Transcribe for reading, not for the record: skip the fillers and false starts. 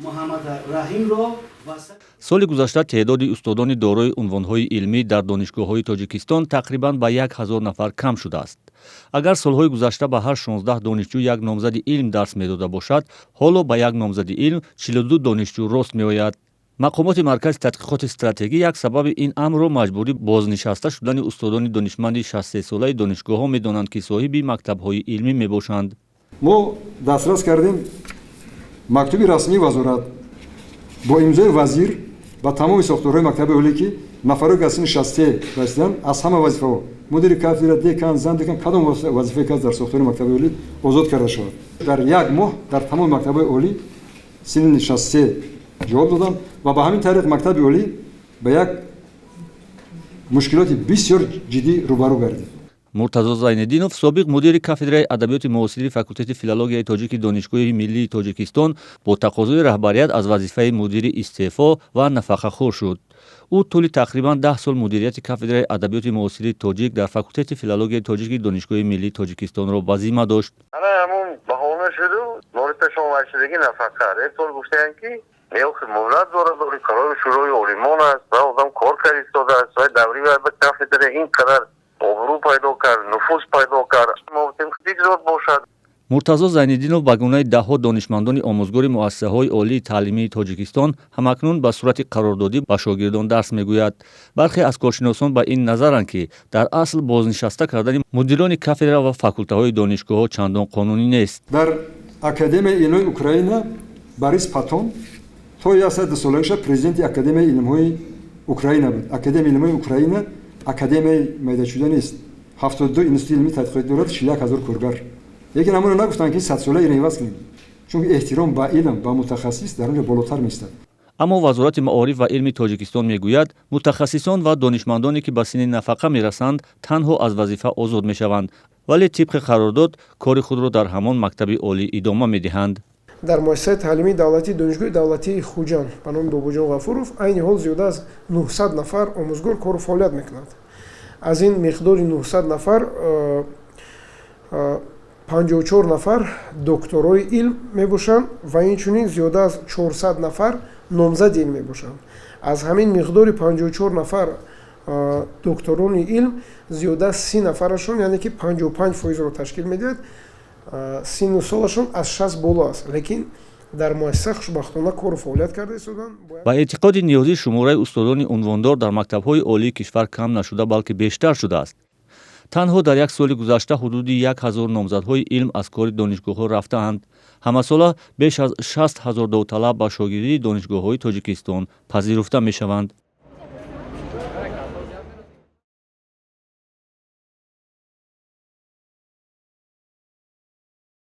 Муҳаммадраҳимро. Соли гузашта теъдоди устодони дорои унвонҳои илмӣ дар донишгоҳҳои Тоҷикистон тақрибан ба 1000 нафар кам шудааст. Агар солҳои гузашта ба ҳар 16 донишҷӯ як номзади илм дарс медода бошад, ҳоло ба як номзади илм 42 донишҷӯ рост меояд. Мақомоти Маркази тадқиқоти стратегӣ як сабаби ин амрро маҷбурӣ бознишаста шудани устодони донишманди 63-солаи донишгоҳҳо медонанд, ки соҳиби мактабҳои илмӣ мебошанд. Мо дастрас кардем мактуби расмии вазорат бо имзои вазир ба тамоми сохторҳои мактаби олӣ, ки нафаре ки аз синни 63 расиданд, аз ҳама вазифаҳо, мудири кафедра, декан, замдекан, кадом вазифае ки аст дар сохтори мактаби олӣ, озод карда шавад. Дар як моҳ дар тамоми мактабҳои олӣ синни 63 ҷавоб доданд ва ба ҳамин тариқ мактаби олӣ ба як мушкилоти бисёр ҷиддӣ рӯбарӯ гардид. Муртазо Зайниддинов, собиқ мудири кафедраи адабиёти муосири факултети филологияи тоҷики Донишгоҳи миллии Тоҷикистон, бо тақозои раҳбарият аз вазифаи мудирӣ истеъфо ва нафақахӯр шуд. Ӯ тӯли тақрибан 10 сол мудирияти кафедраи адабиёти муосири тоҷик дар факултети филологияи тоҷики Донишгоҳи миллии Тоҷикистонро ба зимма дошт. Ана ҳамун баҳона шуду лориташон нафақа. Ректор гуфтаянд, ки муҳлат дорад, қарори Шӯрои олимон аст ва одам кор кард истодааст ва даври ба кафедра ин қадар обрӯ пайдо кард, нуфуз пайдо кард, мо гуфтем, бигзор бошад. Муртазо Зайниддинов ба гунаи даҳҳо донишмандони омӯзгори муассисаҳои олии таълимии Тоҷикистон ҳамакнун ба сурати қарордодӣ ба шогирдон дарс мегӯяд. Бархе аз коршиносон ба ин назаранд, ки дар асл бознишаста кардани мудирони кафедра ва факултаҳои донишгоҳҳо чандон қонунӣ нест. Дар Академияи илмҳои Украина Борис Патон то 102 солагиша президенти Академияи илмҳои Украина буд. Академияи илмҳои Украина академияи майдашуда нест, 72 институти илмии тадқиқотӣ дорад, 41 000 коргар. Лекин ҳамонро нагуфтанд, ки садсола инро иваз кунем, чунки эҳтиром ба илм, ба мутахассис дар он ҷо болотар меистад. Аммо Вазорати маориф ва илми Тоҷикистон мегӯяд, мутахассисон ва донишмандоне, ки ба синни нафақа мерасанд, танҳо аз вазифа озод мешаванд, вале тибқи қарордод кори худро дар ҳамон мактаби олӣ идома медиҳанд. Дар муассисаи таълимии давлатии Донишгоҳи давлатии Хуҷанд ба номи Бобоҷон Ғафуров айни ҳол зиёда аз 900 нафар омӯзгор кору фаъолият мекунанд. Аз ин миқдори 900 нафар 54 нафар докторои илм мебошанд ва инчунин зиёда аз 400 нафар номзади илм мебошанд. Аз ҳамин миқдори 54 нафар докторони илм зиёда аз 30 нафарашон, яъне ки 55 фоизро ташкил медиҳад, синну солашон аз 60 боло аст, лекин дар муассиса хушбахтона кору фаъолият карда истоданд. Ба эътиқоди Ниёзӣ, шумораи устодони унвондор дар мактабҳои олии кишвар кам нашуда, балки бештар шудааст. Танҳо дар як соли гузашта ҳудуди 1000 номзадҳои илм аз кори донишгоҳҳо рафтаанд. Ҳамасола беш аз 60 000 довталаб ба шогирдии донишгоҳҳои Тоҷикистон пазируфта мешаванд.